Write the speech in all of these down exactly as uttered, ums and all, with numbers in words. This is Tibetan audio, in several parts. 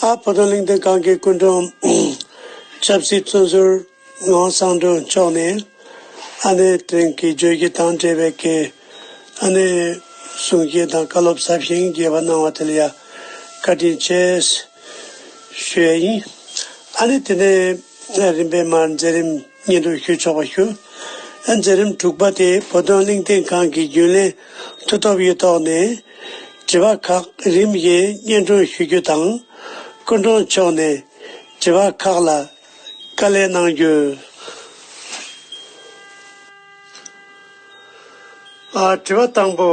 ཨ་བོ་དོན་གླིང་སྡེ་ཁང་གི་སྐུ་མགྲོན་ཆབ་སྲིད་བཙོན་ཟུར་ངག་དབང་གསང་སྒྲོན་མཆོག་ནས་ཨ་ནེ་དེ་རིང་གི་བརྗོད་གཞི་དང་འབྲེལ་བའི་གི་ཨ་ནེ་གསུང་བཤད་དང་བཀའ་སློབ་ཟབ་ཞིང་རྒྱས་པ་གནང་བ་དེ་ལ་ཡང་བཀའ་དྲིན་ཆེ་ཞུ་ཡ་ཡིན། ཨ་ནེ་དེ་ནས་རིམ་པས་མར་མཛད་རིམ་སྙན་སྒྲོན་ཞུ་ཆོག་པ་ཞུ། མཛད་རིམ་དྲུག་པ་དེ་བོད་དོན་གླེང་སྟེགས་ཁང་གི་རྒྱུན་ལས་མཐུ་སྟོབས་ཡོད་ཐོག་ནས་དྲི་བ་ཁག་རིམ་བཞིན་སྙན་སྒྲོན་ཞུ་རྒྱུ་དང་སྐུ་མགྲོན་མཆོག་ནས་དྲི་བ་ཁག་ལ་དཀའ་ལས་གནང་རྒྱུ། ཨ། དྲི་བ་དང་པོ།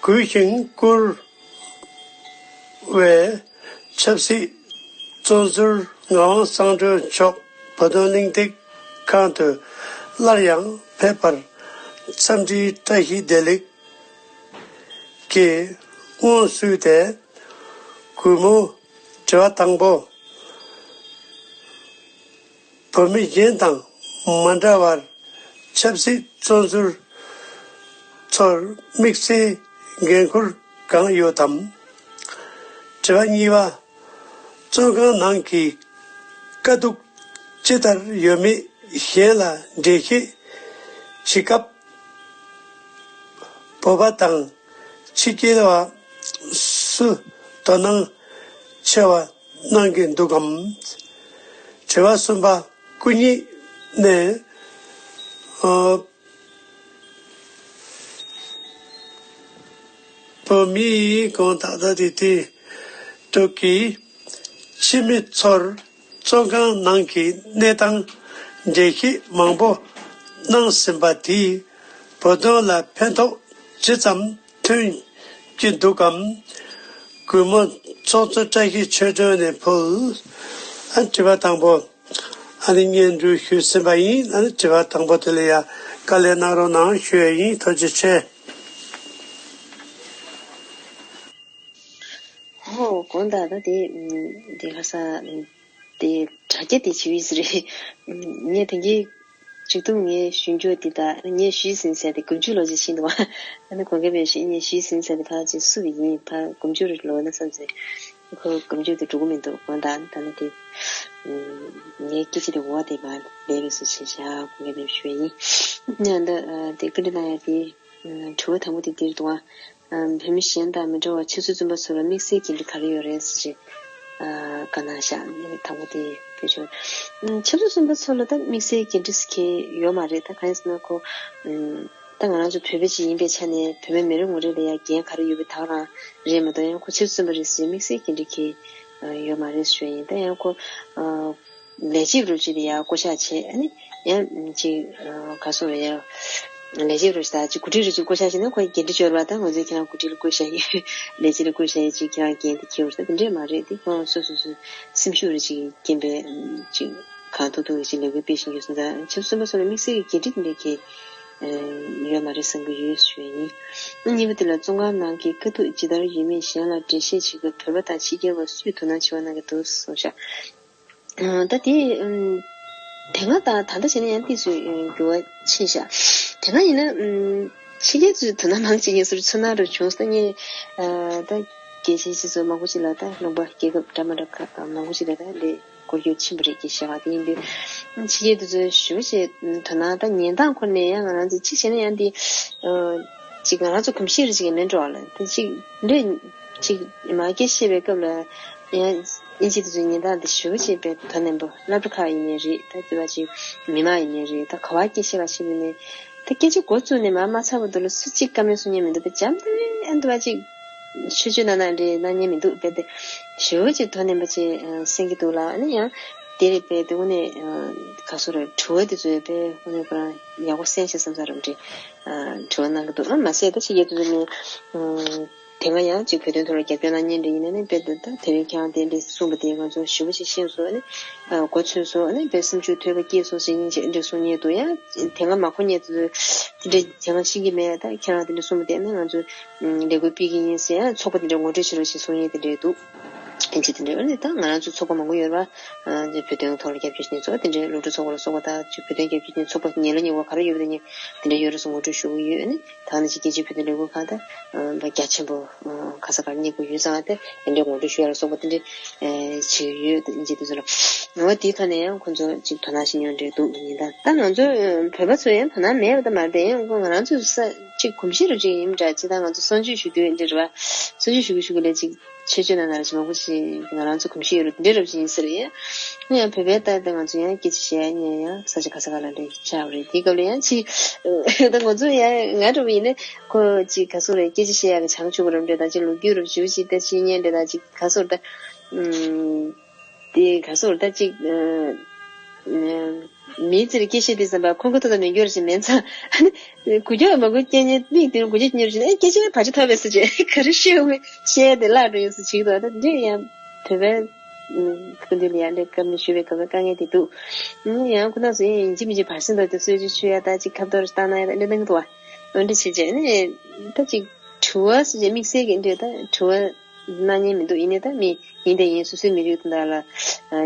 གུས་ཤིང་བཀུར་བའི་ཆབ་སྲིད་བཙོན་ཟུར་ངག་དབང་གསང་སྒྲོན་མཆོག་བོད་དོན་གླེང་སྟེགས་ཁང་དུ་སླར་ཡང་ཕེབས་པར་འཚམས་འདྲིའི་བཀྲ་ཤིས་བདེ་ལེགས་ཀྱིས་སྔོན་བསུས་ཏེ། གུས་མོ། དྲི་བ་དང་པོ། བོད་མི་གཞན་དང་མ་འདྲ་བར་ཆབ་སྲིད་བཙོན་ཟུར་ཚོར་དམིགས་བསལ་འགན་ཁུར་གང་ཡོད་དམ། དྲི་བ་གཉིས་པ། བཙོན་ཁང་ནང་གི་དཀའ་སྡུག་ཇི་ལྟར་ཡོད་མེད་གཞན་ལ་འགྲེལ་བཤད་བྱེད་སྐབས། བོད་པ་དང་ཕྱི་རྒྱལ་བ་སུ་དོ་སྣང་ཆེ་བ་གནང་གི་འདུག་གམ། དྲི་བ་གསུམ་པ། སྐུ་ཉིད་ནས་ཨ། བོད་མིའི་གང་ལྟར་ད་དེ་དེ་དུ་གི་ཕྱི་མི་ཚོར་བཙོན་ཁང་ནང་གི་གནས་སྟངས་འགྲེལ་བཤད་མང་པོ་གནང་ཟིན་པ་དེས་བོད་དོན་ལ་ཕན་ཐོགས་ཇི་ཙམ་ཐོན་གྱི་འདུག་གམ། གུས་མོ་ཚོགས་གཙོ་བཀྲ་ཤིས་ཆོས་སྒྲོན་ནས་ཕུལ། ཨ། དྲི་བ་དང་པོ། ཨ་ནི་སྙན་སྒྲོན་ཞུས་ཟིན་པ་ཡིན། ཨ་ནི་དྲི་བ་དང་པོ་དེ་ལ་ཡང་དཀའ་ལས་གནང་རོགས་གནང་ཞུ་ཡ་ཡིན། ཐུགས་རྗེ་ཆེ། ཧོ། དགོངས་དག་ད་དེ་དེ་ཁ་ས་དེ་དྲ་རྒྱ་དེ་བྱིའུ་ཡིས་རེད། ངས་དེང་གི་ཆིག་ཐུང་ངས་ཞུ་རྒྱུ་དེ་ད་ངས་ཞུས་ཟིན་ཟེར་ཏེ་དགུ་བཅུ་ལོ་ཅིག་ཕྱིན་འདུག་ཨ་ནི་གོང་གི་མེད་ཞུས་ངས་ཞུས་ཟིན་ཟེར་ཏེ་ཕར་ཅིག་བསུབ་པ་ཡིན། ཕར་དགུ་བཅུ་རེ་ལོ་ན་བསམ་ཚེ་ཁོ་དགུ་བཅུ་དེ་འགྲོ་གི་མི་འདུག་དགོངས་དག་ད་ནི་དེ་ངའི་སྐད་ཆ་དེ་འོ་དེ་མ་ལས་རེད་སུ་ཆེ་ཤག་གོང་གི་མེད་ཞུ་བ་ཡིན། ཨ་ནི་ད་དེ་ཀི་འདྲི་ན་ཡ་དེ། དྲི་བ་དང་པོ་དེ་འདིར་འདུག་ཨ། བོད་མི་གཞན་དང་མི་འདྲ་བར་ཆབ་སྲིད་བཙོན་པ་ཚོ་ལ་དམིགས་བསལ་འགན་འཁྲི་ག་རེ་ཡོད་རེད་ཟེར་ཞིག་བཀའ་གནང་བཞག་ཨ་ནི་དང་པོ་དེ་བེད་སྤྱོད། ཆབ་སྲིད་བཙོན་པ་ཚོ་ལ་ད་དམིགས་བསལ་འགན་འཁྲི་ཟེར་མཁན་ཡོད་མ་རེད། ད་གང་ཡིན་ཟེར་ན་ཁོ། ད་ང་རང་ཚོ་བོད་པ་ཅིག་ཡིན་པའི་ཆ་ནས་བོད་པའི་མི་རེ་ངོ་རེ་ལ་ཡང་འགན་ག་རེ་ཡོད་པའི་ད་ག་རང་རེད་མ་གཏོགས་ཡང་ཁོ་ཆབ་སྲིད་བཙོན་པ་རེད་ཟེར་དམིགས་བསལ་འགན་འཁྲི་གང་ཡང་ཡོད་མ་རེད་ཞུ་ཡ་ཡིན། ད་ཡང་ཁོ། ལས་བྱེད་རུ་ཅིག་ལ་ཡང་བསྐོ་བཞག་བྱས། ཨ་ནི་ཡང་ཅིག་ག་སོང་རེད། ཡང་ལས་བྱེད་རུ་ཅིག་དང་ཅིག་འགོ་ཁྲིད་རུ་ཅིག་བསྐོ་བཞག་བྱས་ན་ཁོ་འགན་འཁྲི་འབྱོར་བ་དང་ང་ཚོས་ཁྱེད་རང་འགོ་ཁྲིད་ལ་བསྐོ་བཞག་ཡོད། ལས་བྱེད་ལ་བསྐོ་བཞག་ཡོད་ཅིག་ཁྱེད་རང་འགན་དེ་འཁྱེར་བ་རེད། དེ་འདྲས་མ་རེད། དེ་ཁོ་རང་སོ་སོ་སོའི་སེམས་ཤུགས་རུ་ཅིག་རྐྱེན་པས་ཅིག་གང་ཐུབ་ཐུབ་ཅིག་ལས་འགུལ་སྤེལ་བཞིན་ཡོད་སོང་ཙང་ཆབ་སྲིད་བཙོན་པ་ཚོ་ལ་དམིགས་བསལ་གྱི་འགན་འཁྲི་དེ་འདྲས་ཁེལ་ཡོད་མ་རེད་བསམ་གྱི་ཡོད་ཞུ་ཡ་ཡིན། གཉིས་པ་དེ་ལ་བཙོན་ཁང་ནང་གི་དཀའ་སྡུག་ཇི་ལྟར་ཡོད་མེད་གཞན་ལ་འགྲེལ་བཤད་བྱེད་སྐབས་བོད་པ་དང་ཕྱི་རྒྱལ་བ་སུས་དོ་སྣང་ཆེ་བ་གནང་གི་འདུག་གསུངས་ཤག་ད་དེ་དེ་སྔ་དང་ད་ལྟ་བྱས་ན་ཡང་ཏོག་ཙམ་འགྱུར་བ་ཕྱིན་ཤག་དེ་སྔ་ཡིན་ན་ཕྱི་རྒྱལ་ཚོས་དོ་སྣང་མང་བྱེད་མཁན་ཚོར་ཚོར་སྣང་རུ་བྱུང་སོང་། ངས་ད་རྒྱལ་སྤྱིའི་སྤྱི་ཚོགས་མང་པོ་ཅིག་ལ་ད་ལུང་པ་རྒྱལ་ཁབ་འདྲ་མི་འདྲ་ཁག་མང་པོ་ཅིག་ལ་ད་ལས་སྐོར་སྐྱོད་ཕྱིན་པ་རེད་ཀྱི་བཤད་པ་དེ་ཡིན་དུས། ཕྱི་རྒྱལ་དེ་ཚོས་ཞེ་པོ་ཅིག་དོ་སྣང་ད་ཉན་སྟངས་ཁོ་ནས་ཡང་ང་རང་ཚོ་གཅིག་བྱས་ན་ཡང་དེ་ཅིག་ང་རང་ཚོ་གོམས་གཤིས་རེ་ཅིག་མེད་འགྲོ་བ་ལ་དེ་ཅིག་འདྲ་ཅིག་མ་སྐད་བཤད་པའི་སྐབས་ལ་ཡང་དབྱིན་ཇི་དེ་ཚོའི་ཉན་སྟངས་དེ་ཞེ་པོ་ཅིག་དཔེ་དོ་ནན་པོ། སློབ་གྲྭ་ཁག་ཡིན་ནའི་རེད། ད་དེ་བ་ཅིག་མི་མང་ཡིན་ནའི་རེད། ད་ག་བ་སྐད་བཤད་པ་ཞིག་ཡིན་ནའི་ད་སྐད་ཆ་འགོ་བཙུགས་ནས་མར་མ་ཚར་བར་དུ་ལ་སུ་གཅིག་བཀའ་མོལ་གསུང་མཁན་མི་འདུག་ད་འཇམ་ཐིང་ཨ་འདི་བ་ཅིག་ཆོས་ཆོས་ནང་ནང་འདྲེ་གནང་མཁན་མི་འདུག་དཔེ་དེ་ཞེ་པོ་ཅིག་དོ་ནན་པོ་ཅིག་གསན་གྱི་འདུག་ལ། ཨ་ནི་ཡང་དེ་རེད་པས་དེ་དངོས་གནས་ག་སོ་རེད། དྲི་བ་དེ་ཚོས་དཔེ་དངོས་གནས་ཁོ་རང་ཡག་པོ་གསན་ཤག་བསམ་ས་རེད། དྲི་བ་གནང་གི་འདུག་ཨ་མ་ཟད་ད་ཕྱི་རྒྱལ་དེ་ཚོ་ནས་དེ་སྔ་ཡང་ཅིག་བོད་དོན་ཐོག་ལ་རྒྱབ་སྐྱོར་གནང་མཁན་འདྲ་ཡིན་ན་ནི་དཔེ་དེ་ད་དེ་རིང་ཁྱེད་རང་དེ་འདྲ་གསུངས་པ་དེ་ང་ཚོ་ཞེ་པོ་ཅིག་ཤེས་སོང་། ཨ་ནི་གོ་ཆོད་སོང་། ཨ་ནི་དཔེ་སེམས་ཤུགས་ཐོལ་པ་སྐྱེས་སོང་ཟེར་མཁན་ཅིག་འདྲ་གསུང་མཁན་འདུག་ཡང་དེ་སྔ་མ་གོ་མཁན་དེ་ཚོས་དེ་འདྲ་དེ་སྔ་ཤེས་ཀྱི་མེད། ད་ཁྱེད་རང་དེ་འདྲ་གསུངས་པ་དེ་ནི་ང་ཚོ་ལས་འགུལ་སྤེལ་གྱི་ཡིན་ཟེར་ཡང་ཚོགས་པ་དེ་འདྲ་ངོ་སྤྲོད་བྱེད་རོགས་ཞེས་གསུང་མཁན་དེ་འདྲ་འདུག་ཕན་ཆད་དེ་འདྲ་ཨ་ནི་ད་ང་རང་ཚོ་ཚོགས་པ་མང་པོ་ཡོད་རེད་བ། ཨ་ཅེ་བོད་དོན་ཐོག་ལ་སྐྱབས་བཅོལ་ཞུ་མཁན་ཚོགས་པ་དེ་འདྲའི་སློབ་ཕྲུག་ཚོགས་པ་ལ་སོགས་པ་དང་ཅེ་བོད་དོན་སྐྱབས་བཅོལ་ཞུ་མཁན་ཚོགས་པ་ཉེ་ལ་ཉེ་བ་ག་རེ་ཡོད་པ་དེ་ནི་དེ་འདྲ་ཡོད་རེད་ཟེར་ངོ་སྤྲོད་ཞུ་གི་ཡོད། ཨ་ནི་ད་ནི་ཅིག་སྐད་ཆ་བོད་དོན་ལས་འགུལ་ཁང་དང་ཨ་རྒྱ་ཆེན་པོ་ཨ་ག་ས་ག་ལ་གཉེར་དགོས་ཡོད་ཙང་ཨ་དེ་དེ་འདྲའི་ངོ་སྤྲོད་ཞུ་ཡ་ལ་སོགས་པ་དེ་འདྲའི་ཨ་བྱེད་ཀྱི་ཡོད། ཨིན་ཇི་དེ་ཚོ་ལ་ངོ་དེའི་ཐོག་ནས་ཡང་ཁོང་ཚོ་ཅིག་དོ་སྣང་བྱེད་མྱོང་འདྲ་འདུག་ཡིན་ད་ད་ང་ཚོ་ཨ་བོད་པ་ཚོ་ཡང་དོ་སྣང་མེད་པ་ད་མ་རེད་དེ་ཡང་ཁོ་ང་རང་ཚོ་ས་ཅིག་གོམས་གཤིས་རུ་ཅིག་ཡིན་འདྲ་ཅི་ད་ང་ཚོ་གསར་འཇུག་ཞུ་དུས་འདྲ་རེད་བ། གསར་འཇུག་ཞུ་གི་ཞུ་གི་ལས་ཅིག་ཆོས་སྤྱོད་ནང་ལ་ཞིག་མང་པོ་ཞིག་ང་རང་ཚོ་གོམས་གཤིས་ཡོད་རེད་འདི་འདྲ་རབ་ཞིག་ཡིན་ཟེར་ཡ། ཡང་བོད་པའི་ལྟར་དུ་ང་ཚོ་ཡང་སྐད་ཆ་བཤད་ཡ་ཉན་ཡ་ས་ཆ་ག་ས་ག་ལ་འདྲ་ཆགས་པ་རེད། དེའི་སྐབས་ལ་ཡང་ཅིག་ད་ང་ཚོ་ཡང་ང་འདྲ་བ་ཡིན་ན་ཁོ་ཅིག་ག་སོ་རེད་སྐད་ཆ་བཤད་ཡ་གི་བྱང་ཆུབ་པ་རབ་འདྲ་དང་ཅིག་ལོ་རྒྱུས་རབ་ཞུ་ཅིག་ལྟ་ཅིག་ཉན་འདྲ་དང་ཅིག་ག་སོ་རེད་ད། དེ་ག་སོ་རེད་ད་ཅིག་མི་ཚེར་སྐད་ཆ་དེ་བསམ་པ་ཁོང་ཁོ་ཐོག་ཐོག་མི་འགྱུར་ཞིག་མེད་ཙང་། གུ་ཀྱོག་མ་གུ་སྐད་ཉན་མིག་དེ་གུ་ཀྱོག་ཉེར་ཞིག་ཨེ་སྐད་ཆ་བར་ཆ་ཐོབ་པས་སུ་བྱས་ག་རེ་ཤེས་འོང་ཤེས་དེ་བརླག་འགྲོ་ཡོང་སུ་བྱེད་དོ་ད་འདྲེ་ཡང་བོད་པའི་སྐུ་མདུན་ལ་ཡང་འདྲེ་བཀའ་མོལ་ཞུ་བའི་སྐབས་ལ་དཀའ་ངལ་དེ་འདུག་ཡང་ཁོ་ན་ཚོ་ཡིན་ཡིན་གཅིག་མིན་གཅིག་བར་སེང་ཐོག་ཏུ་གསོལ་ཇ་མཆོད་ཡ་ད་ཅིག་ཁ་ཐོར་བཏང་ན་ཡ་ད་འདྲེ་གནང་གི་འདུག་བ། འོན་ཏེ་བྱེད་བྱས་ནས་ད་ཅིག་དྲི་བ་སུ་བྱས་དམིགས་བསལ་གྱི་འདྲེ་ད་དྲི་བ་གནང་ཉན་མི་འདུག་ཡིན་ནའི་ད་མི། ཡིན་དེ་ཡིན་སོ་སོའི་མི་རིགས་དང་ལ་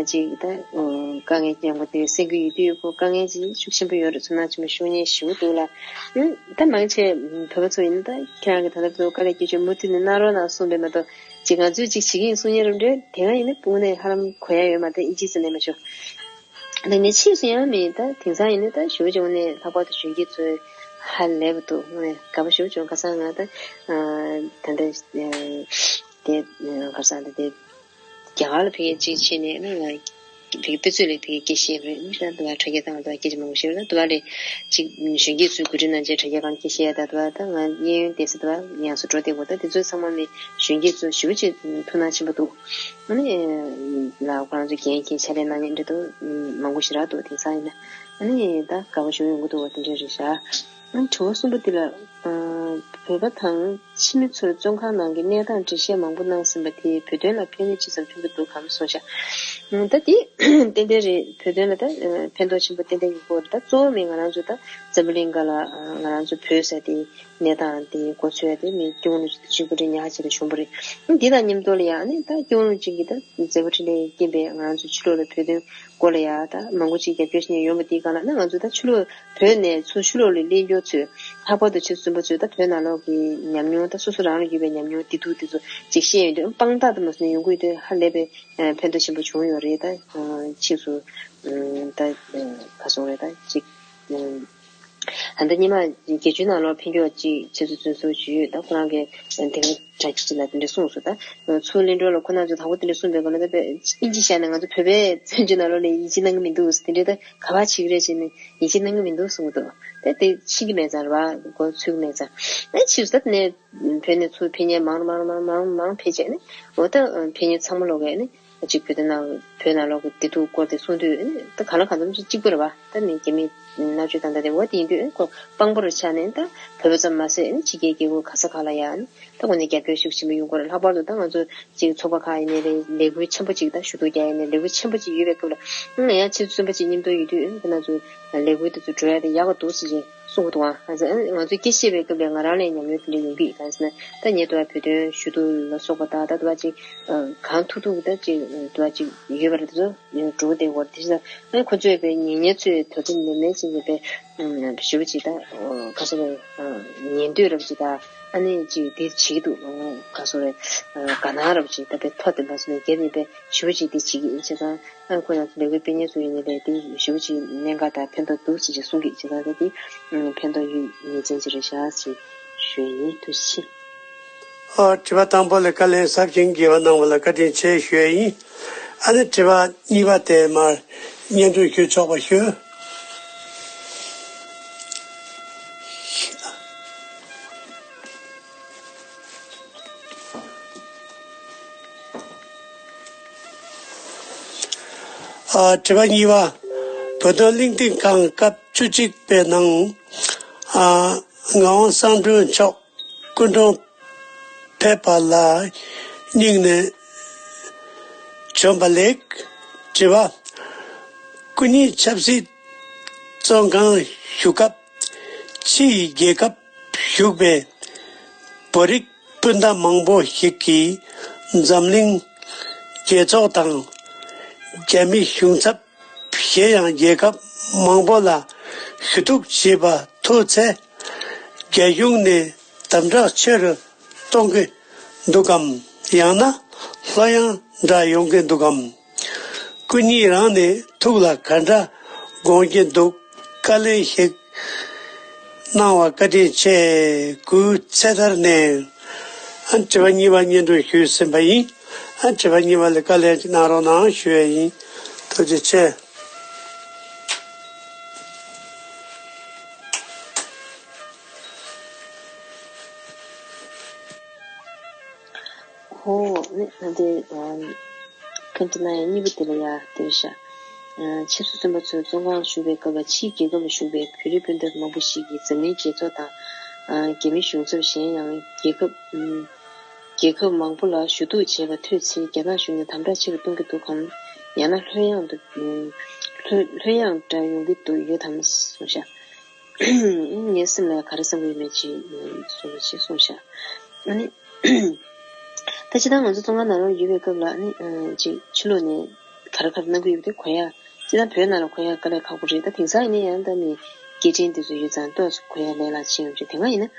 ཅིག་ད་དཀའ་ངལ་མཉམ་པོ་དེ་སེལ་གྱི་ཡོད་དུས་ཁོ་དཀའ་ངལ་ཅིག་ཤུགས་ཆེན་པོ་ཡོད་རེད། ཚོར་སྣང་ཆེན་པོ་ཤུགས་ཉེ་ཞུ་འདུག་ལ། ད་མང་ཆེ་བོད་པ་ཚོ་ཡིན་ད་ཁྱེད་རང་གི་ད་ལྟ་བོད་དཀའ་ལས་སྐྱེལ་ཆོག་མུ་མཐུད་ནས་གནང་རོགས་གནང་གསུངས་པས་མ་གཏོགས་ཅིག་ང་ཚོས་ཅིག་བྱེད་ཀྱི་ཡིན་གསུང་མཁན་རབས་འདྲ་དེ་ག་ཡིན་ན་དངོས་གནས་ཧ་ལམ་གོ་ཡ་ཡོད་མ་རེད། ཨིན་ཇི་ཟེར་ནས་མ་ཞུ། ད་ནི་ཕྱིས་སུ་ཡང་མིན་ད་དེང་སང་ཡིན་ན་ད་ཞུ་བ་ཅིག་དངོས་གནས་ལྷག་པར་དུ་གཞོན་སྐྱེས་ཚོས་ཧ་ལས་པ་འདུག་དངོས་གནས་དགའ་པོ་ཞུ་བ་ཅིག་ཁ་སང་ང་ད་ད་ལྟ། དེ་ཁ་སང་དེ་དེ་རྒྱ་གར་ལ་ཕ་གི་གཅིག་ཕྱིན་ནས་ནི་ང་ཕ་གི་དཔེ་མཛོད་ལ་ཕ་གི་སྐད་བཤད་རེད། ནི་ད་དུ་བ་དྲ་རྒྱ་དང་དུ་བ་སྐད་ཆ་མང་པོ་བཤད་རེད། དུ་བ་ལས་གཅིག་གཞོན་སྐྱེས་ཚོའི་གོ་སྒྲིག་གནང་བྱས་དྲ་རྒྱ་གང་སྐད་བཤད་ཡ་ད་དུ་བ་ད་ང་གཡས་གཡོན་བསྡད་ས་དུ་བ་ཡང་སུ་འགྲོ་བསྡད་གོ་ད་དེ་ཚོའི་ཚང་མ་ནི་གཞོན་སྐྱེས་ཚོ་ཞེ་པོ་ཅིག་ཐུགས་སྣང་ཆེན་པོ་འདུག་ཨ་ནི་ལ་ཁོ་རང་ཚོ་འགན་འཁྱེར་ཕྱག་ལས་གནང་མཁན་འདྲ་འདུག་མང་པོ་ཞེ་དྲག་འདུག་དེང་སང་ཡིན་ན་ཨ་ནི་ད་དགའ་པོ་ཞེ་པོ་ཡོང་གི་འདུག་བ་དེ་འདྲ་རེད་ཤག་ཨ་དྲི་བ་གསུམ་པ་འདི་ལ། བོད་པ་དང་ཕྱི་མི་ཚོར་བཙོན་ཁང་ནང་གི་གནས་སྟངས་འགྲེལ་བཤད་མང་པོ་གནང་ཟིན་པ་དེས་བོད་དོན་ལ་ཕན་ནུས་ཅི་ཙམ་ཐོན་གྱི་འདུག་གམ་གསུངས་ཤག་ད་དེ་ཏན་ཏན་རེད། བོད་དོན་ལ་ད་ཕན་ཐོགས་ཆེན་པོ་ཏན་ཏན་ཡོང་གི་ཡོད་རེད། ད་གཙོ་བོ་མིན་ང་རང་ཚོ་ད་འཛམ་བུ་གླིང་སྒང་ལ་ང་རང་ཚོ་བོད་ཟེར་དེ་གནས་སྟངས་དེ་མགོ་ཚོས་དེ་མི་སྐྱོ་བོ་ཅིག་གི་འདྲ་ཉག་ཅིག་ལ་བྱུང་བ་རེད། འདི་དང་མཉམ་དུ་ལ་ཡང་ནི་ད་སྐྱོ་བོ་ཅིག་གི་ད་མཛད་པ་འཕྲིན་ལས་རྐྱེན་པས་ང་རང་ཚོ་ཕྱི་ལོགས་ལ་བོད་དོན་སྐོར་ལ་ཡ་ད་མང་པོ་ཅིག་རྒྱབ་སྐྱོར་བྱེད་མཁན་ཡོད་པ་དེའི་སྒང་ལ་ན་ང་ཚོ་ད་ཕྱི་ལོགས་བོད་ནས་ཚུར་ཕྱི་ལོགས་ལ་སླེབས་མཁན་ཚོས་ལྷག་པར་དུ་ཕྱི་བཙོན་པ་ཚོས་ད་བོད་ནང་ལོགས་ཀྱི་ཉམས་མྱོང་ད་སོ་སོ་རང་ལ་ཡོད་པའི་ཉམས་མྱོང་བདེ་སྡུག་དེ་ཚོ་ཅིག་བཤད་ཡོང་དུས་དཔང་རྟགས་དུ་མ་སོང་ན་ཡོང་གི་ཡོད་དུས་ཧ་ལས་པའི་ཕན་ཐོགས་ཆེན་པོ་བྱུང་ཡོད་རེད། ད་ཕྱིས་སུ་ད་ག་སོང་རེད་ད་ཅིག་ད་ལྟ་སྔོན་མ་བརྒྱད་ཅུའི་ནང་ལོགས་ཕེབས་མཁན་ཅིག་ཕྱིས་སུ་བཙོན་ཟུར་ཞུས་ཡོད། ད་ཁོ་རང་གིས་དེ་རིང་དྲ་རྒྱ་ཅིག་ལ་དེ་འདྲ་གསུངས་སོང་། ད་ཚུར་གླིང་སྒྲུང་ལ་ཁོ་རང་ཚོས་དང་པོ་དེ་འདྲ་གསུངས་པའི་སྒང་ལ་ད་དཔེ་ཨིན་ཇི་བཤད་ན་ང་ཚོ་བོད་པའི་བཙན་བྱོལ་ནང་ལོགས་ལ་ཡིད་ཆེས་གནང་གི་མི་འདུག་དེ་འདྲའི་ད་ག་པར་བྱེད་ཀྱི་རེད་ཅེས་ནས་ཡིད་ཆེས་གནང་གི་མི་འདུག་གསུངས་འདུག་དེ་དེ་ཤེས་ཀྱི་མེད་ཙང་ར་བ་མགོ་ཚོད་ཀྱི་མེད་ཙང་། ཨེ་ཕྱིས་སུ་ད་དེ་ནས་བོད་ནས་ཚུར་ཕེབས་མཁན་མང་རུ་མང་རུ་མང་རུ་མང་རུ་མང་རུ་ཕེབས་བྱས་ནས་འོ་ད་ཕེབས་མཁན་ཚང་མ་ལོག་གིས་ནི། གཅིག་བོད་དོན་ནང་བོད་ནང་ལོགས་ཀྱི་བདེ་སྡུག་སྐོར་དེ་གསུངས་དུས་ནི་ད་གང་ལ་གང་འཚམ་ཅིག་གཅིག་པ་རེད་བ། ད་ནི་རྒྱ་མིའི་མནར་གཅོད་དང་ད་དེ་འོ་དེ་ཡིན་དུས་ཁོ་དཔང་པོ་རུ་ཆགས་ནས་ད་བོད་པ་ཙམ་མ་ཟད་ནི་ཕྱི་རྒྱལ་རྒྱལ་ཁབ་ག་ས་ག་ལ་ཡང་ནི་ད་ཁོ་ནས་རྒྱབ་སྐྱོར་ཤུགས་ཆེན་པོ་ཡོང་གི་རེད། ལྷག་པར་དུ་ད་ང་ཚོ་གཅིག་ཚོགས་པ་ཁག་ཡིན་ནའི་རེད། ལས་འགུལ་ཆེན་པོ་ཅིག་ད་ཞུ་གཏུག་རྒྱག་ཡིན་ནའི་ལས་འགུལ་ཆེན་པོ་ཅིག་ཡོད་པའི་སྐབས་ལ་ང་ཡང་ཕྱི་ཚུན་པ་ཅིག་མཉམ་དུ་ཡོད་དུས་ཁོ་ན་ཚོ་ལས་འགུལ་དེ་ཚོ་འགྲོ་ཡ་དེ་ཡག་པོ་འདུག་ཟེར་གྱི་གསུང་གི་འདུག་ཨ་ང་ཚོ་ང་ཚོས་སྐད་བཤད་པའི་སྐབས་ལ་ང་རང་ལ་ཉམས་མྱོང་དེ་འདྲ་ཡོང་གི་ཡོད། གང་ཟེར་ན་ད་ངས་དུ་བ་བོད་དོན་ཞུ་གཏུག་ལ་སོགས་པ་དང་ད་དུ་བ་ཅིག་གང་ཐུབ་ཐུབ་ད་ཅིག་དུ་བ་ཅིག་ཡོད་པ་རེད། དེ་ཚོ་འགྲོ་བསྡད་ཡོད་རེད། དེ་བཞིན་ཨ་ཁོ་ཚོས་པའི་ཉེ་ཉེ་ཚོས་དོ་དམ་ནན་ནན་བྱེད་ཀྱི་པའི་ཞུ་བ་ཅིག་ད་ག་སོ་རེད། ཉན་འདོད་རབ་ཅིག་ད་ཨ་ནི་ཅིག་དེ་བྱེད་ཀྱི་འདུག་ག་སོ་རེད། དགའ་སྣང་རབ་ཅིག་ད་པའི་ཐོག་དེ་མ་སོང་ནས་རྒྱབ་ནས་པའི་ཞུ་བ་ཅིག་དེ་བྱེད་ཀྱི་ཡིན་བྱས་ཙང་། ཨ་ཁོ་རང་ཚོ་ལས་འགུལ་སྤེལ་མཁན་ཚོ་ཡིན་ནའི་ལས་དེ་ཞེ་པོ་ཅིག་གནད་འགག་དང་ཕན་ཐོགས་འདུག་ཅེས་ཅིག་གསུང་གི་བྱེད་སྟངས་དེ་ཕན་ཐོགས་ཡོད་ངེས་ཅན་ཅིག་རེད་ཤག་ཅེས་ཞུ་ཡ་ཡིན། ཐུགས་རྗེ་ཆེ། ཨོ་དྲི་བ་དང་པོ་ལ་བཀའ་ལན་ཟབ་ཅིང་རྒྱས་པ་གནང་བ་ལ་བཀའ་དྲིན་ཆེ་ཞུ་ཡ་ཡིན། ཨ་ནི་དྲི་བ་གཉིས་པ་དེ་མར་སྙན་སྒྲོན་ཞུ་ཆོག་པ་ཞུ། ཨ་དྲི་བ་གཉིས་པ། བོད་དོན་གླེང་སྟེགས་ཁང་སྐབས་བཅུ་གཅིག་པའི་ནང་ཨ་ངག་དབང་གསང་སྒྲོན་མཆོག་སྐུ་འཁྲུངས་ཕེབས་པ་ལ་སྙིང་ནས་བྱོན་པ་ལེགས། དྲི་བ། སྐུ་ཉིད་ཆབ་སྲིད་བཙོན་ཁང་བཞུགས་སྐབས་ཕྱི་ཡི་རྒྱལ་ཁབ་བཞུགས་པའི་བོད་རིགས་སྤུན་ཟླ་མང་པོ་ཞིག་གིས་འཛམ་གླིང་ རྒྱལ་ཚོགས་དང་། རྒྱ་མི་གཞུང་ཚབ། གཞན་ཡང་རྒྱལ་ཁབ་མང་པོ་ལ་ཞུ་གཏུག་བྱས་པ་ཐོས་ཚེ། རྒྱ་གཞུང་ནས་དམ་དྲག་ཆེ་རུ་གཏོང་གི་འདུག་གམ། ཡང་ན་ལྷོད་ཡངས་འདྲ་ཡོང་གི་འདུག་གམ། སྐུ་ཉིད་རང་ནས་ཐུགས་ལ་ག་འདྲ་དགོངས་ཀྱི་འདུག། བཀའ་ལན་ཞིག་གནང་བ་བཀའ་དྲིན་ཆེ། སྐུའི་ཚེ་ཐར་ནས། ཨ། དྲི་བ་གཉིས་པ་སྙན་སྒྲོན་ཞུས་ཟིན་པ་ཡིན། ཨ། དྲི་བ་གཉིས་པ་ལ་བཀའ་ལན་ཅིག་གནང་རོགས་གནང་ཞུ་ཡ་ཡིན། ཐུགས་རྗེ་ཆེ། ཧོ། ནི་ང་དེ་ཁ་འདྲི་ན་ཡང་གཉིས་པ་དེ་ལ་ཡ་དེ་རེད་ཤག། ཨ། ཆབ་སྲིད་བཙོན་པ་ཚོ་བཙོན་ཁང་ལ་བཞུགས་པའི་སྐབས་ལ་ཕྱིའི་རྒྱལ་ཁབ་ལ་བཞུགས་པའི་བོད་རིགས་སྤུན་ཟླ་མང་པོ་ཞིག་གིས་འཛམ་གླིང་རྒྱལ་ཚོགས་དང་། ཨ། རྒྱ་མི་གཞུང་ཚབ། གཞན་ཡང་རྒྱལ་ཁབ། ཨུམ། རྒྱལ་ཁབ་མང་པོ་ལ་ཞུ་གཏུག་བྱས་པ་ཐོས་ཚེ། རྒྱ་ནག་གཞུང་ནས་དམ་དྲག་ཆེ་རུ་གཏོང་གི་འདུག་གམ། ཡང་ན་ལྷོད་ཡངས་དུ། ཨུམ། ལྷོད་ལྷོད་ཡངས་འདྲ་ཡོང་གི་འདུག་ཡོད་དམ་གསུངས་ཤག། ངའི་སེམས་ལ་ག་རེ་བསམ་གྱི་ཡོད་མེད་ཅིག་གསུངས་པ་ཅིག་གསུངས་ཤག། ཨ་ནི། ད་སྤྱིར་བཏང་ང་ཚོ་བཙོན་ཁང་ནང་ལོགས་ཡོད་པའི་སྐབས་ལ་ནི། ཨ། ཅིག་ཕྱི་ལོགས་ནས་ག་རེ་ག་རེ་གནང་གི་ཡོད་པ་དེ་གོ་ཡ། སྤྱིར་བཏང་བོད་ནང་ལ་གོ་ཡ་དཀའ་ལས་ཁག་པོ་རེད། ད་དེང་སང་ཡིན་ན་ཡང་ད་ནི་སྐད་འཕྲིན་དེ་ཚོ་ཡོད་ཙང་ཏོག་ཙམ་གོ་ཡ་ལས་སླ་ཕྱིན་ཡོང་ཆེ། དེ་སྔ་ཡིན་ན་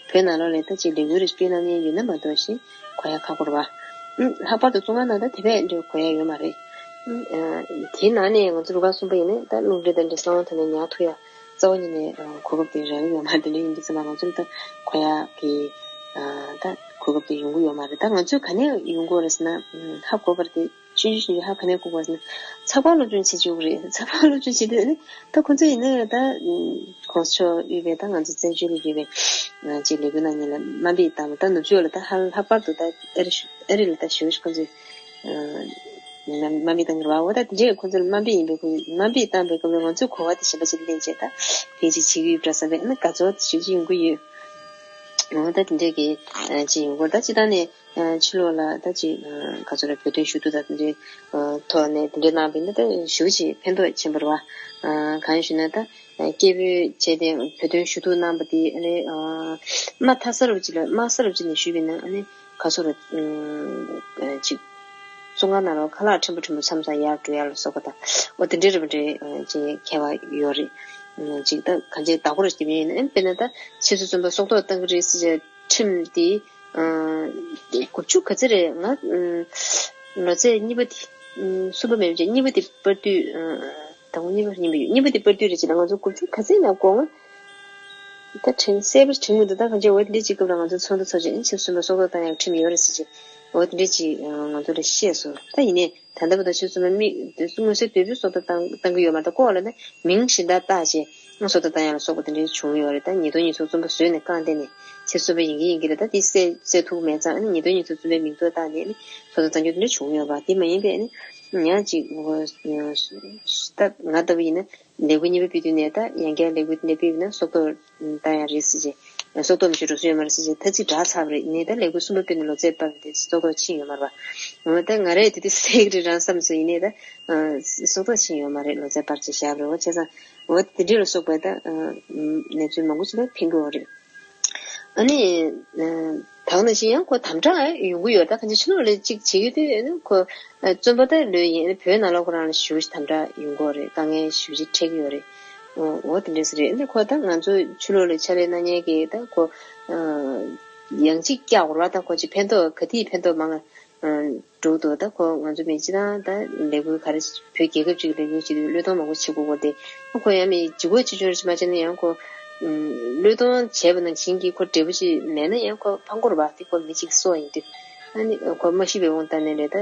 བོད་ནང་ལོགས་ལ་ད་ཅིག་ལས་འགུལ་རེ་སྤེལ་གནང་མཁན་ཡོད་ན་མ་གཏོགས་ཤིག་གོ་ཡ་ཁག་པོ་རེད་པ། ཨུམ། ལྷག་པར་དུ་བཙོན་ཁང་ནང་ད་དེ་བས་འདྲ་གོ་ཡ་ཡོད་མ་རེད། ཨུམ། ཨ། དེའི་ནང་ནས་ང་ཚོ་རུ་ཁག་གསུམ་པ་ཡིན་ན་ད་རླུང་འཕྲིན་དང་འབྲེལ་གསང་བ་དེ་ནས་ཉར་ཐུབ་ཡ། རྩ་བ་ཉིད་ནས། ཨ། གོ་སྐབས་དེ་རག་གི་ཡོད་མ་རེད། དེ་འདྲ་ཡིན་དུས་ཙམ་པ་ང་ཚོ་ད་གོ་ཡག་གི། ཨ། ད་གོ་སྐབས་དེ་ཡོང་གི་ཡོད་མ་རེད། ད་ང་ཚོས་ག་ནས་ཡོང་གི་ཡོད་རེད་ཟེར་ན། ཧ་གོ་བ་རེད་དེ། ཆུང་ཆུང་ཆུང་ཆུང་ཧ་ག་ནས་གོ་དགོས་ཟེར་ན། ཚགས་པར་སློབ་སྦྱོང་བྱེད་བཅུག་གི་རེད། ཚགས་པར་སློབ་སྦྱོང་བྱེད་དུས་ནི་ད་ཁོ་ཚོ་ཡིན་ན་ད་གོང་ས་མཆོག་ཡོད་པའི་ད་ང་ཚོ་བཙན་བྱོལ་ལ་ཡོད་པའི་ཅིག་ལས་འགུལ་གནང་མཁན་ལ་དམའ་འབེབས་བཏང་བ། ད་ནུབ་ཕྱོགས་ལ་ད་ཧ་ལྷག་པར་དུ་ད་ཨ་རི་ཨ་རི་ལ་ད་ཞེ་པོ་ཅིག་ཁོ་ཚོས། ཨ། དམའ་འབེབས་བཏང་གི་རེད་པ། འོ་ད་དེ་འདྲས་ཁོ་ཚོ་ལ་དམའ་འབེབས་ཡིན་པས། ཁོ་དམའ་འབེབས་བཏང་པའི་སྐབས་ལ་ང་ཚོས་གོ་བ་དེ་གཞན་པ་ཞིག་ལེན་བྱས། ད་དེ་ཅིག་བྱེད་ཀྱི་ཡོད་པ་འདྲ་བསམ་པའི་ཨ་ནི་དགའ་ཚོར་དེ་ཞེ་པོ་ཅིག་ཡོང་གི་ཡོད། འོ་ད་དེ་འདྲས་ཀྱི་ཨ་ཅིག་ཡོང་གི་ཡོད། ད་སྤྱིར་བཏང་ནས་ཨ་ཕྱི་ལོགས་ལ་ད་ཅིག་ཨ་ག་ཚོད་རེད། བོད་དོན་ཞུ་གཏུག་དང་དེ་འདྲའི་ཨ་ཐོག་ནས་དེ་འདྲས་གནང་བ་ཡིན་ན་ད་ཞེ་པོ་ཅིག་ཕན་ཐོགས་ཆེན་པོ་རེད་པ། ཨ་གང་ཡིན་ཞུས་ན་ད། སྐད་འབོད་བྱས་ཏེ་བོད་དོན་ཞུ་གཏུག་གནང་བ་དེ་ཨ་ནི། ཨ། མ་མཐའ་གསར་པ་ཅིག་ལ། མ་གསར་པ་ཅིག་ནས་ཞུས་པ་ཡིན་ན་ཨ་ནི་ག་ཚོད་རེད། ཨ་ཅིག་བཙོན་ཁང་ནང་ལ་ཁ་ལག་ཕྲན་བུ་ཕྲན་བུ་མཚམས་མཚམས་ཡར་འགྲོ་ཡ་ལ་སོགས་པ་དང་། འོ་དེ་འདྲའི་རེད་པ། འདྲའི་ཨ་ཅིག་ཁྱད་པར་ཡོད་རེད། ཨ་ཅིག་ད་གང་ཅིའི་བདག་པོ་རེ་བརྒྱབ་ཡིན་ན། ཨ་ནི་དཔེར་ན་ད་ཕྱི་སོ་བཙོན་པ་སྲོག་ཐོག་བཏང་གི་རེད་ཟེར་བྱས་ཁྲིམས་དེ། ཨ། དགུ་བཅུ་ག་ཚོད་རེད། ང་ཨ་ལོ་ཚད་གཉིས་པ་དེ། ཨ། གསུམ་པ་མེད་པ་བྱས་གཉིས་པ་དེ་སྤར་དུས། ཨ། དང་པོ་གཉིས་པ་ཡིན་པ་ཡོད། གཉིས་པ་དེ་སྤར་དུས་རེད་ཅེ་ན་ང་ཚོ་དགུ་བཅུ་ག་ཚོད་ན་དགོངས། ད་དྲན་གསལ་པོ་དྲན་ཡོད་འདུག་ད་གང་ཅི་འོ་དེ་འདྲ་ཅིག་སྐབས་ལ་ང་ཚོ་ཚོགས་འདུ་ཚོགས་བྱས་ཨ་ནི་ཕྱི་སོ་བཙོན་པ་སྲོག་ཐོག་བཏང་ཡག་ཁྲིམས་ཡོད་རེད་ཟེར་བྱས། འོ་དེ་འདྲ་ཅིག་ཨ་ང་ཚོ་ལ་བཤད་སོང་། ད་ཡིན་ནའི། ད་ལྟ་བར་དུ་ཕྱི་སོ་བཙོན་པ་མི་དངོས་སུ་བོད་པའི་སྲོག་ཐོག་བཏང་བཏང་གི་ཡོད་མ་རེད། ད་ལྐོག་ལ་ནི་མིང་གཞན་དག་བཏགས་བྱས་སྲོག་ཐོག་བཏང་ཡག་ལ་སོགས་པ་དེ་འདྲ་བྱུང་ཡོད་རེད། ད་ཉིས་སྟོང་ཉི་ཤུ་བཙོན་པ་བཟོས་ནས་རྐང་བསྟན་ནས་ཕྱིར་བཙོན་པ་ཡིན་གྱི་ཡིན་གྱི་རེད། ད་དེ་བསད་བསད་ཐུབ་མེད་ཙང་ཨ་ནི་ཉིས་སྟོང་ཉི་ཤུ་བཙོན་པའི་མིང་ཐོ་བཏགས་ནས་ཨ་ནི་སྲོག་ཐོག་བཏང་རྒྱུ་དེ་འདྲ་བྱུང་ཡོད་པ་དེ་མ་ཡིན་པའི་ཨ་ནི་ཡང་ཅིག་ད་ང་ལྟ་བུ་ཡིན་ན་ལས་འགུལ་གཉིས་པ་སྤེལ་དུས་ནས་ད་ཡང་བསྐྱར་ལས་འགུལ་དེ་འདྲ་སྤེལ་བ་ཡིན་ན་སྲོག་ཐོག་ད་ཡང་རེད་ཟེར་བྱས། སྲོག་ཐོག་མི་ཆོག་འགྲོ་ས་ཡོད་མ་རེད་ཟེར་བྱས་ཐ་ཚིག་བསྒྲགས་ཚར་བ་རེད། ཡིན་ནའི་ད་ལས་འགུལ་གསུམ་པ་སྤེལ་ནས་ལོ་ཚད་སྤར་བ་དེ་སྲོག་ཐོག་ཕྱིན་ཡོད་མ་རེད་པ། འོ་ད་ང་རས་དེ་དུས་བསད་ཀྱི་རེད་རང་བསམ་སོང་། ཡིན་ནའི་ད་སྲོག་ཐོག་ཕྱིན་ཡོད་མ་རེད། ལོ་ཚད་སྤར་བྱས་བཞག་པ་རེད། འོ་བྱས་ཙང་འོ་དེ་འདྲ་ལ་སོགས་པའི་ད་གནས་ཚུལ་མང་པོ་ཞིག་ལ་ཕན་གྱི་ཡོད་རེད། ཨ་ནི། ད་ག་ནང་བཞིན་ཡང་ཁོ་དམ་དྲག་ཡོང་གི་ཡོད། ད་གང་ཅི་ཕྱི་ལོགས་ལ་གཅིག་བྱེད་ཀྱི་དུས་ཨ་ནི་ཁོ་བཙོན་པ་ད་ལོས་ཡིན། ཨ་ནི་བོད་ནང་ལོགས་ཁོ་རང་ལ་ཞེ་པོ་ཅིག་དམ་དྲག་ཡོང་གི་ཡོད་རེད། དཀའ་ངལ་ཞེ་པོ་ཅིག་འཕྲད་ཀྱི་ཡོད་རེད། འོ་དེ་འདྲ་ཟེར་རེད། ཨ་ནི་ཁོ་ད་ང་ཚོ་ཕྱི་ལོགས་ལ་ཕྱག་ལས་གནང་མཁན་གྱི་ད་ཁོ་ཡང་གཅིག་བཀྱག་དགོས་རེད་པ། ད་ཁོ་ཅིག་ཕན་ཐོགས་ག་དུས་ཕན་ཐོགས་མང་ང་འགྲོ་གི་འདུག་ད་ཁོ་ང་ཚོ་མི་སྤྱི་བཏང་ད་ལས་འགུལ་ག་རེ་བོད་རྒྱལ་ཁབ་ཅིག་ལས་འགུལ་བྱེད་དུས་བློས་གཏོང་མང་པོ་བྱེད་དགོས་ཀྱི་ཡོད་རེད་དེ། ཁོ་ཡང་མི་ལྗིད་ཁོག་ཆེ་ཆུང་རེ་ཞིག་མ་བྱས་ན་ཡང་ཁོ་བློས་གཏོང་བྱས་པ་ནང་བཞིན་གྱི་ཁོ་འབྲས་བུ་ཅིག་མེད་ན་ཡང་ཁོ་ཕངས་པོ་རེད་པ། དེ་ཁོ་མི་གཅིག་སྲོག་ཡིན་དུས། ཨ་ནི་ཁོ་མ་ཤི་བའི་དབང་བཏང་ནས་རེད། ད་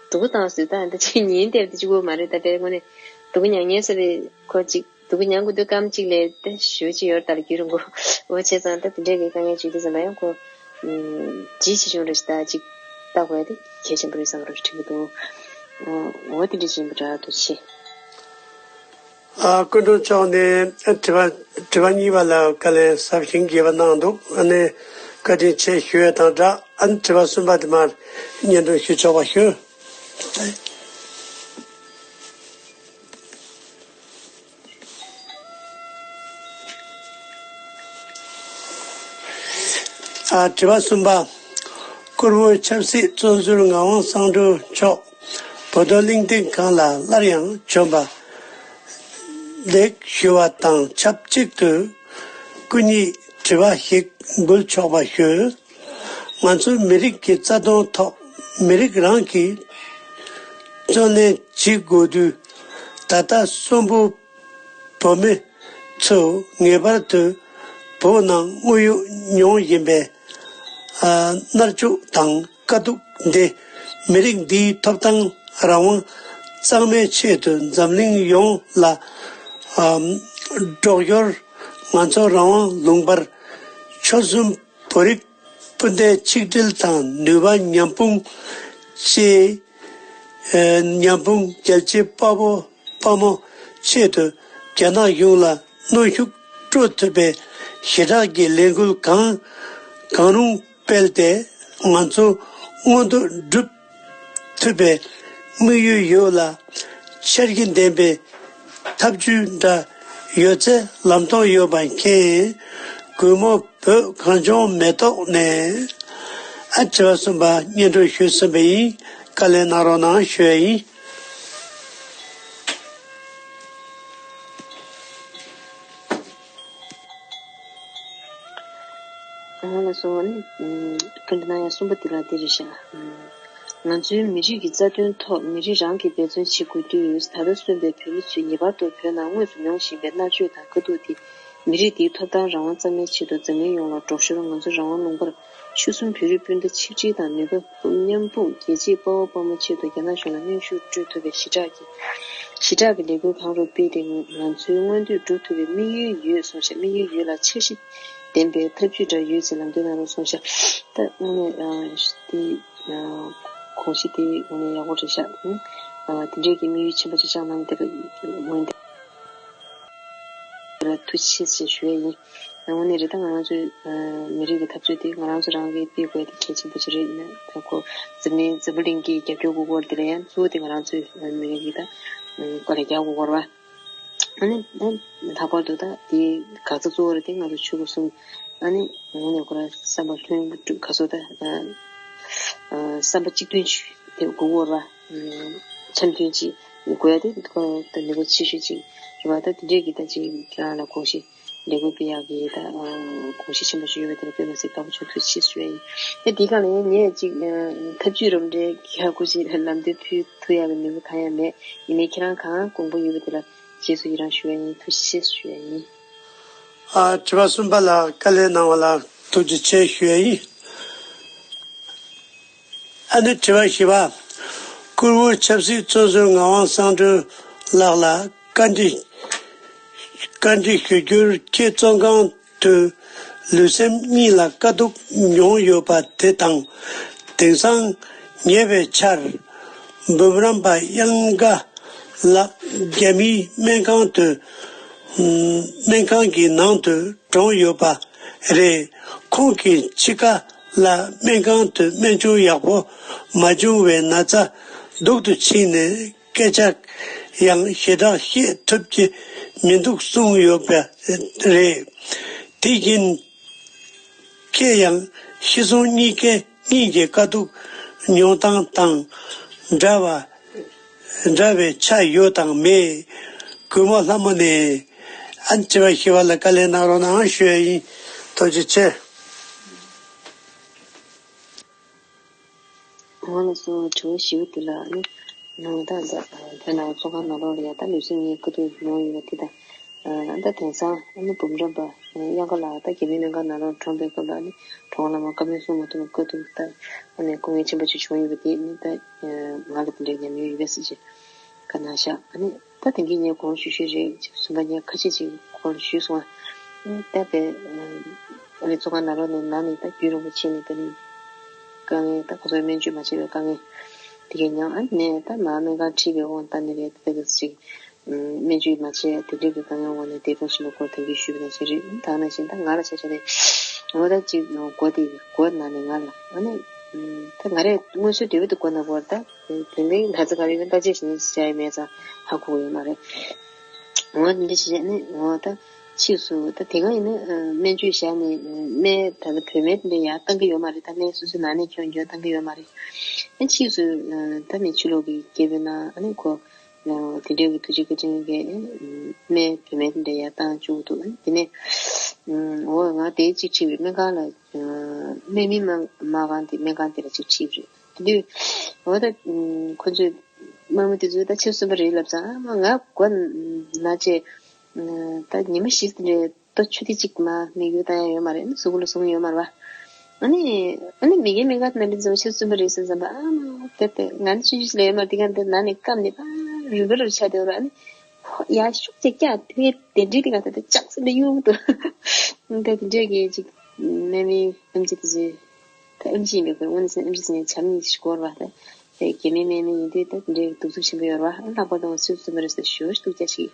སྡུག་པོ་བཏང་ཟེར་ད་འདི་ཅིག་ཉིན་དེབ་དེ་གཅིག་པོ་མ་རེད། ད་དེ་དངོས་གནས་སྡུག་པོ་མྱངས་མྱངས་ཟེར་བའི་ཁོ་ཅིག་སྡུག་པོ་མྱང་དགོས་དུས་སྐམ་གཅིག་ལས་དེ་ཞུ་ཅི་ཡོད་ད་ལ་རྒྱུན་རིང་པོ། འོ་བྱས་ཙང་ད་དེ་འདྲའི་གི་དཀའ་ངལ་བྱུང་དུས་ཙམ་པ་ཡང་ཁོ་ཇི་ཆེ་ཆུང་རེ་ཞིག་ད་ཅིག་ལྟ་དགོས་ཡ་དེ་གལ་ཆེན་པོ་རེད་བསམ་རོགས་དྲན་གྱི་འདུག་འོ་དེ་འདྲ་ཡིན་པ་འདྲ་འདུག་ཆེ། ཨ། སྐུ་མགྲོན་མཆོག་ནས་དྲི་བ་དྲི་བ་གཉིས་པ་ལ་བཀའ་ལན་ཟབ་ཞིང་རྒྱས་པ་གནང་འདུག་ཨ་ནི་བཀའ་དྲིན་ཆེ་ཞུ་ཡ་དང་སྦྲགས། ཨ་ནི་དྲི་བ་གསུམ་པ་དེ་མར་སྙན་སྒྲོན་ཞུ་ཆོག་པ་ཞུ། ཨ། དྲི་བ་གསུམ་པ། བཀུར་འོས་ཆབ་སྲིད་བཙོན་ཟུར་ངག་དབང་གསང་སྒྲོན་མཆོག་བོད་དོན་གླེང་སྟེགས་ཁང་ལ་སླར་ཡང་བྱོན་པ་ལེགས་ཞུ་བ་དང་ཆབས་ཅིག་ཏུ་སྐུ་ཉིད་དྲི་བ་ཞིག་འབུལ་ཆོག་པ་ཞུ། ང་ཚོའི་མི་རིགས་ཀྱི་རྩ་དོན་ཐོག་མི་རིགས་རང་གིས་བརྩོན་ལེན་བྱེད་དགོས་དུས། ད་ལྟ་གསོན་པོ་བོད་མི་ཚོས་ངེས་པར་དུ་བོད་ནང་དངོས་ཡོད་མྱོང་བཞིན་པའི་མནར་གཅོད་དང་དཀའ་སྡུག་འདི་མི་རིགས་འདིའི་ཐོབ་ཐང་རང་དབང་གཙང་མའི་ཆེད་དུ་འཛམ་གླིང་ཡོངས་ལ་སྒྲོག་སྦྱོར། ང་ཚོ་རང་དབང་ལུང་པར་ཆོལ་གསུམ་བོད་རིགས་སྤུན་ཟླའི་ཆིག་སྒྲིལ་དང་ནུས་པ་མཉམ་སྤུངས་བཅས། ཨེ། མཉམ་སྤུངས་རྒྱལ་གཅེས་དཔའ་བོ་དཔའ་མོ་ཆེད་དུ་རྒྱ་ནག་གཞུང་ལ་གནོན་ཤུགས་སྤྲོད་ཐུབ་པའི་ཞེ་དྲག་གི་ལས་འགུལ་གང་གང་རུང་སྤེལ་ཏེ། ང་ཚོ་མངོན་མཐོ་སྒྲུབ་ཐུབ་པའི་དམིགས་ཡུལ་ཡོད་ལ། འཆར་གཞི་ལྡན་པའི་ཐབས་ཇུས་འདྲ་ཡོད་ཚད་ལམ་སྟོན་ཡོད་པ་མཁྱེན། གུས་མོ་བོད་གངས་ལྗོངས་མེ་ཏོག་ནས། ཨ། དྲི་བ་གསུམ་པ་སྙན་སྒྲོན་ཞུས་ཟིན་པ་ཡིན། བཀའ་ལན་གནང་རོགས་གནང་ཞུ་ཡ་ཡིན། ང་ལ་སོང་བ་ནི། སྐད་འདི་ན་ཡང་གསུམ་པ་འདི་ལ་འདི་རེད་ཤག་ང་ཚོའི་མི་རིགས་ཀྱི་རྩ་དོན་ཐོག་མི་རིགས་རང་གིས་འབད་བརྩོན་བྱེད་དགོས་དུས། ད་ལྟ་གསོན་པའི་བོད་མི་ཚོས་ངེས་པར་དུ་བོད་ནང་དངོས་སུ་མྱོང་བཞིན་པའི་མནར་གཅོད་དང་དཀའ་སྡུག་དེ། མི་རིགས་འདིའི་ཐོབ་ཐང་རང་དབང་གཙང་མའི་ཆེད་དུ་འཛམ་གླིང་ཡོངས་ལ་སྒྲོག་ཞོར། ང་ཚོ་རང་དབང་ལུང་པར་ཆོལ་གསུམ་བོད་རིགས་སྤུན་ཟླ་ཆིག་སྒྲིལ་དང་ནུས་པ་མཉམ་སྤུངས། རྒྱལ་གཅེས་དཔའ་བོ་དཔའ་མོ་ཆེད་དུ་རྒྱ་ནག་གཞུང་ལ་གནོན་ཤུགས་སྤྲོད་ཐུབ་པའི་ཞེ་དྲག་གི་ཞེ་དྲག་གི་ལས་འགུལ་གང་རུང་སྤེལ་ཏེ། ང་ཚོའི་མངོན་འདོད་སྒྲུབ་ཐུབ་པའི་དམིགས་ཡུལ་ཡོད་གསུངས་ཤག་དམིགས་ཡུལ་ཡོད་ལ་འཆར་གཞི་ལྡན་པའི་ཐབས་ཇུས་འདྲ་ཡོད་ཚེ་ལམ་སྟོན་གནང་རོགས་གསུངས་ཤག་ད་དངོས་གནས་ཨ་དེ་ཨ་གོམས་གཤིས་དེ་དངོས་གནས་ཡག་པོ་རེད་ཤག་ཨ་དེ་འདྲའི་གི་དམིགས་ཡུལ་ཆེན་པོ་ཅིག་བཅངས་གནང་དེ་ལ་ངོས་འདི། ལ་ཐུགས་རྗེ་ཆེ་ཞེས་ཞུ་ཡ་ཡིན། དངོས་གནས་རེད། ད་ང་རང་ཚོའི་ཨ་མི་རིགས་ཀྱི་འཐབ་རྩོད་དེ་ང་རང་ཚོ་རང་གིས་སྤེལ་དགོས་དེ་གལ་ཆེན་པོ་ཞིག་རེད། ཡིན་ན་ད་ཁོ་འཛམ་གླིང་འཛམ་བུ་གླིང་གིས་རྒྱབ་སྐྱོར་དགོས་སྐོར་དེ་ལ་ཡང་གཙོ་བོ་དེ་ང་རང་ཚོའི་མི་རིགས་ཀྱིས་ད་ཨ་དཀའ་ལས་རྒྱག་དགོས་སྐོར་བ། ཨ་ནི་ཨ་ལྷག་པར་དུ་ད་དེ་འགག་རྩ་གཙོ་བོ་རེད་དེ། ང་ཚོ་ཆོལ་ཁ་གསུམ་ཨ་ནི་དངོས་གནས་ཁོ་རང་བསམ་པ་ལྷུན་གྲུབ་ག་ཚོད་ད་ཨ་ཨ་བསམ་པ་གཅིག་མཐུན་ཞིག་དེ་དགོས་སྐོར་བ། འཆམ་མཐུན་ཅིག་དགོས་ཡ་དེ་ཁོ་ད་ནུས་པ་ཆེ་ཤོས་ཅིག་རེད་བ། ད་དེ་འདྲས་ཀྱི་ད་ཅིག་ཁྱེད་རང་ལ་དགོངས་གཞི་ལས་འགུལ་སྤེལ་ཡག་གི་ད་དགོངས་གཞི་ཆེན་པོ་ཞིག་ཡོད་པ་དེ་ལ་དཔེ་མི་སྲིད་དགའ་པོ་བྱུང་། ཐུགས་རྗེ་ཆེ་ཞུ་ཡ་ཡིན། ཨེ་དེའི་སྒང་ལ་ཡང་ངས་ཅིག་ཐབས་ཇུས་རོབ་འདྲའི་ཁྱབ་ཁུ་ཅིག་ལམ་སྟོན་ཕུལ་ཐུབ་ཡག་གི་ནུས་པ་གང་ཡང་མེད། ཡིན་ནའི་ཁྱེད་རང་གང་དགོངས་པ་ཡོད་པ་དེ་ལ་རྗེས་སུ་ཡི་རང་ཞུ་ཡ་ཡིན། ཐུགས་རྗེ་ཆེ་ཞུ་ཡ་ཡིན། ཨ་དྲི་བ་གསུམ་པ་ལ་བཀའ་ལན་གནང་བ་ལ་ཐུགས་རྗེ་ཆེ་ཞུ་ཡ་ཡིན། ཨ་ནི་དྲི་བ་བཞི་པ། བཀུར་འོས་ཆབ་སྲིད་བཙོན་ཟུར་ངག་དབང་གསང་སྒྲོན་ལགས་ལ་བཀའ་འདྲི། བཀའ་འདྲི་ཞུ་རྒྱུར། ཁྱེད་བཙོན་ཁང་དུ་ལུས་སེམས་གཉིས་ལ་དཀའ་སྡུག་མྱོང་ཡོད་པ་དེ་དང་། དེང་སང་ཉེ་བའི་ཆར་འབུམ་རམས་པ་དབྱངས་དགའ་ལགས་རྒྱ་མིའི་སྨན་ཁང་དུ་སྨན་ཁང་གི་ནང་དུ་གྲོངས་ཡོད་པ་རེད། ཁོང་གི་འཆི་ཁ་ལ་སྨན་ཁང་དུ་སྨན་བཅོས་ཡག་པོ་མ་བྱུང་བའི་ན་ཚ་སྡུག་ཏུ་ཕྱིན་ནས་སྐད་ཆ་ཡང་ཞེ་དྲག་བཤད་ཐུབ་ཀྱི་མི་འདུག་གསུངས་ཡོད་པ་རེད། དེ་བཞིན་ཁྱེད་ཡང་ཤི་གསོན་གཉིས་ཀའི་གཉིས་ཀྱི་དཀའ་སྡུག་མྱོང་སྟངས་དང་འདྲ་བ། འདྲ་བའི་ཆ་ཡོད་དང་མེད། གུས་མོ་ལྷ་མོ་ནས། ཨ་ནི་དྲི་བ་བཞི་པ་ལ་བཀའ་ལན་གནང་རོགས་གནང་ཞུ་ཡ་ཡིན། ཐུགས་རྗེ་ཆེ། ང་ལ་སོང་བ་དྲི་བ་བཞི་པ་དེ་ལ་ཨ་ནི་ནང་ད་ད་བོད་ནང་བཙོན་ཁང་ནང་ལོགས་ལ་ཡ་ད་ལུས་སེམས་གཉིས་དཀའ་སྡུག་མྱོང་ཡོད་པ་དེ་དང་། ཨ་ད་དེང་སང་ཨ་ནི་འབུམ་རམས་པ་དབྱངས་དགའ་ལགས་ད་རྒྱ་མིའི་སྨན་ཁང་ནང་ལོགས་གྲོངས་པའི་སྐབས་ལ་ཨ་ནི་གྲོངས་བླ་མ་བཀའ་མོལ་གསུང་མ་ཐུབ་པའི་དཀའ་སྡུག་ད་ཨ་ནི་སྐུ་ངལ་ཆེན་པོ་ཅིག་བྱུང་ཡོད་པ་དེ་ནི་ད་ང་ལ་དེ་འདྲའི་ཉམས་མྱོང་ཡོད་པས་ཟེར་ཅིག་བཀའ་གནང་ཤག་ཨ་ནི་ད་དེང་གི་ངས་གོང་ཞུས་ཞུས་རེད་ཅིག་གསུམ་པ་ངས་ཁ་ཤས་ཅིག་གོང་ཞུས་སོང་ཨ། ཨ་ནི་ད་དཔེ་ཨ་ནི་བཙོན་ཁང་ནང་ལོགས་ནས་ནང་ནས་ད་རྒྱུན་རིང་པོ་ཕྱིན་ནས་ད་ནི་དཀའ་ངལ་ད་ཁོ་ཚོས་སྨན་བཅོས་མ་བྱས་པའི་དཀའ་ངལ་དེ་གས་མྱངས། ཨ་ནི་ནས་ད་ནང་སྨན་ཁང་ཁྲིད་པའི་དབང་ད་ནི་རེད། ད་གི་ཅིག་སྨན་བཅོས་མ་བྱས་དེ་འདྲའི་གི་དཀའ་ངལ་འོག་ནས་བདེ་ཐང་ཞིག་ལ་སྐོར་ཐོན་གྱི་ཞུས་པ་ནང་བཞིན་རེད། ད་ནང་བཞིན་ད་ང་ལ་ཆ་བཞག་ནས་འོ་ད་ཅིག་སྒོ་དེ་སྒོ་ནང་ནས་ང་ལ་ཨ་ནི་ད་ང་རས་དངོས་སུ་འབྲས་བུ་དེ་སྒོ་ནང་བོར་ད་དེ་འདྲའི་ལྷ་རྩེ་ག་རེ་ཡོད་ད་ཅེས་ནི་བྱ་ཡི་མེད་ཙང་ཧ་གོ་གི་ཡོད་མ་རེད། འོ་འདི་འདྲ་བྱས་ནས་འོ་ད། ཕྱིས་སུ་ད་དེ་ག་ཡིན་ན་སྨན་བཅོས་བཞག་ནས་སྨན་ད་ལྟ་བོད་སྨན་དེ་འདྲ་ཡར་བཏང་གི་ཡོད་མ་རེད། ད་སྨན་སོ་སོའི་ནང་ནས་ཁྱོན་ཁྱོན་བཏང་གི་ཡོད་མ་རེད། ཨ་ཕྱིས་སུ་ད་ནི་ཕྱི་ལོགས་ཀྱི་རྒྱལ་པོའི་ནང་ཨ་ནི་ཁོ་དེ་འདྲའི་གི་ཐུགས་རྗེ་བཀའ་དྲིན་གྱིས་སྨན་བོད་སྨན་དེ་འདྲ་ཡར་བཏང་བཅུག་འདུག་དེ་ནས་འོ་ང་དེ་གཅིག་ཁྲིད་པའི་སྨན་ཁང་ལ་སྨན་མི་མང་མང་གང་དེ་སྨན་ཁང་དེ་ལ་གཅིག་ཁྲིད་པ་རེད། དེ་དུས་འོ་ད་ཁོ་ཚོས་དམག་མི་དེ་ཚོས་ད་ཆུ་གསུམ་པ་རེད་ལབ་ཙང་ཨ་མ་ང་མགོ་ན་བྱས། ད་ཉི་མ་བཞི་དེ་འདྲའི་ལྟོ་ཆུ་ཐིགས་གཅིག་མ་མིག་ཡོར་བཏང་ཡ་ཡོད་མ་རེད། གཟུགས་པོ་ལ་ཟུངས་ཡོད་མ་རེད་པ། ཨ་ནི་ཨ་ནི་མི་རྒན་སྨན་ཁང་དེ་ནང་འགྲིམས་ཙང་ཆུ་གསུམ་པ་རེད་ཟེར་ཙམ་པ་ཨ་མ་དེ་དེ་ང་ནི་ཆུང་ཆུང་ཞིག་ལ་ཡོད་མ་རེད། དེ་ག་འདི་ནང་ནས་བསྐམས་ནས་པ་རུལ་པ་རུལ་ཆགས་བསྡད་ཡོད་རེད། ཨ་ནི་ཡ་ཤུགས་ཅིག་བཀྱག་དེ་དེ་འདྲའི་དེ་ག་ད་ད་ལྕགས་སེ་འདི་གཡུག་ཏུ་ད་དེ་འདྲའི་གི་ཅིག་སྨན་མི་ཨེམ་ཆི་དེ་ཚོས། ད་ཨེམ་ཆི་ཡིན་པའི་སྐོར་དངོས་གནས་ཨེམ་ཆི་ཟེར་ནས་བྱམས་སྙིང་རྗེ་ཞིག་དགོས་རེད་པ། ད་དེ་རྒྱ་མིའི་སྨན་མི་ཡིན་དུས་ད་དེ་འདྲའི་གདུག་རྩུབ་ཆེན་པོ་ཡོད་རེད་པ། ལྷག་པར་དུ་ང་ཚོའི་བཙུན་མ་རེད་ཟེར་ཞེ་པོ་ཞིག་སྡུག་ཅག་ཞིག་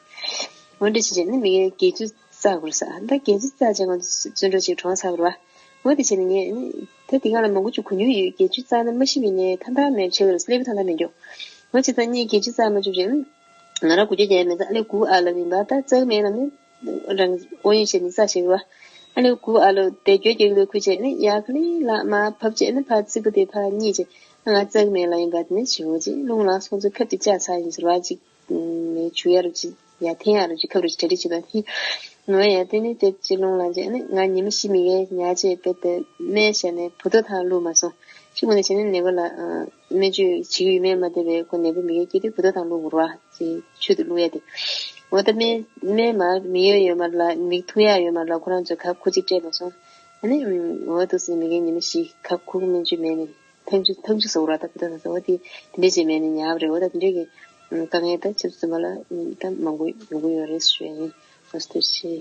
འོ་འདྲ་བྱས་བྱས་ནི་མི་ངའི་དགེ་ཚུལ་བཙག་དགོས་ས། ད་དགེ་ཚུལ་བཙག་བྱས་ང་ཚོ་བཙོན་གྲོགས་ཅིག་གྲོངས་ཚར་བ་རེད་པ། འོ་དེ་བྱས་ནས་ངས་ནི་ད་དེ་ག་ལ་མང་པོ་ཅིག་གོ་མྱོང་ཡོད། དགེ་ཚུལ་བཙག་ན་མ་ཤི་བའི་ནས་ཐ་ཐ་མེད་བྱེད་དགོས་རེད། སླེབས་ཐ་ཐ་མེད་འགྲོ། འོ་བྱས་ཙང་ངས་དགེ་ཚུལ་བཙག་མ་བཅུག་བྱས་ནི། ང་རང་གོ་རྒྱུ་རྒྱལ་མེད་ཙང་ཨ་ལས་གུ་ཨ་ལ་མིན་པ་ད་བཙག་མེད་ལ་ནི་རང་ཨོ་ཡིན་བྱས་ནས་བཙག་ཤེས་པ། ཨ་ལས་གུ་ཨ་ལ་དེ་རྒྱུ་རྒྱག་ལོས་ཁུ་བྱས་ནི་ཡ་ག་ལེ་ལ་མ་ཕབ་བྱས་ནི་ཕ་ཚིག་པ་དེ་ཕ་གཉིད་བྱས་ང་བཙག་མེད་ལ་ཡིན་པ་དེ་ནི་ཞེ་པོ་ཅིག་རླུང་ལངས་སོང་ཚོ་ཁབ་དེ་བཅག་ཚར་ཡིན་ཟེར་བ་ཅིག་ནས་བྱུག་ཡ་རུ་ཅིག་ཡ་འཐེན་ཡ་རུ་ཅིག་ཁབ་རུ་ཅིག་གྲ་སྒྲིག་བྱེད་དང་ཧི། ང་ཡ་དེ་ནི་དེ་ཅིག་རླུང་ལངས་བྱས་ནི་ང་ཉི་མ་བཞི་མི་ངའི་ཉལ་བྱས་པས་དེ་སྨན་བྱས་ནས་བུ་ཐོ་ཐང་བླུགས་མ་སོང་། ཤི་དགོས་ནས་བྱས་ནས་ནད་པ་ལ་སྨན་བཅོས་བྱེད་ཀྱི་ཡོད་མེད་མ་བལྟས་པས་ཁོ་ནད་པ་མི་ངའི་སྐྱེ་དུས་བུ་ཐོ་ཐང་བླུགས་དགོས་རེད་པ། ཅེས་ཆུ་དེ་བླུགས་ཡ་དེ། འོ་ད་སྨན་སྨན་མ་མི་ཡོད་ཡོད་མ་རེད་ལ་མིག་ཐུག་ཡ་ཡོད་མ་རེད་ལ་ཁོ་རང་ཚོས་ཁ་ཁུ་གཅིག་སྤྲད་མ་སོང་། ཨ་ནི་འོ་དུ་སེ་མི་ངའི་ཉི་མ་བཞི་ཁ་ཁུ་སྨན་བཅོས་མེད་ནས། ཐང་ཆུ་ཐང་ཆུ་ཟོག་ར་ད་བུ་ད་ད་ཟོག་དེ་དེ་འདྲས་བྱས་མེད་ནས་ཉར་བ་རེད། འོ་ད་དེ་འདྲས་ཀྱི་དཀའ་ངལ་ད་ཆབ་སྲིད་པ་ལ་ད་མང་པོ་ཡོང་གི་ཡོད་རེད་ཞུ་ཡ་ཡིན། ཨོ་སྟོད་ཆེ།